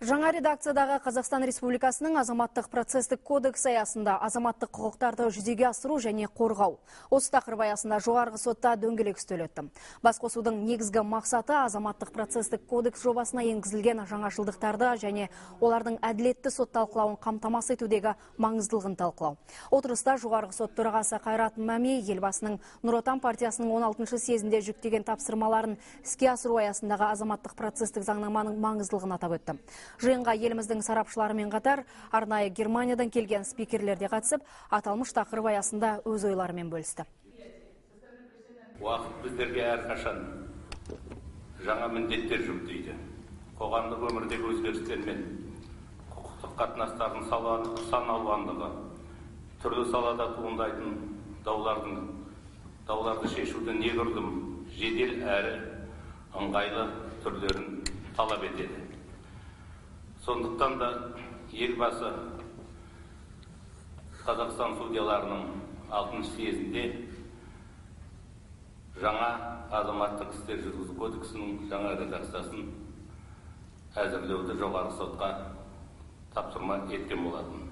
Жаңа редакциядағы Қазақстан Республикасының азаматтық процестік кодексі аясында азаматтық құқықтарды жүзеге асыру және қорғау. Осы тақырып аясында жоғарғы сотта дөңгелек үстел өтті. Басқосудың негізгі мақсаты азаматтық процестік кодекс жобасына енгізілген жаңашылдықтарды және олардың әділетті сот талқылауын қамтамасыз етудегі маңыздылығын талқылау. Отырыста жоғарғы сот төрағасы Қайрат Мәми елбасының Нұр Отан партиясының 16-шы съезінде жүктеген тапсырмаларын іске асыру аясындағы азаматтық процестік заңнаманың маңыздылығын атап өтті. Жиынға еліміздің сарапшыларымен қатар арнайы Германиядан келген спикерлер де қатысып, аталмыш тақырып аясында өз ойларымен бөлісті. Уақыт біздерге әрқашан жаңа міндеттер жүктейді. Қоғамдық өмірдегі өзгерістер мен құқықтық қатынастардың сан алуандығы, түрлі салада туындайтын дауларды шешудің неғұрлым жедел әрі ыңғайлы түрлерін талап етеді. Сондықтан да елбасы Қазақстан судьяларының 6-шы съезінде жаңа азаматтық істер жүргізу кодексінің жаңа редакциясын әзірлеуді жоғарғы сотқа тапсырма еткен болатын.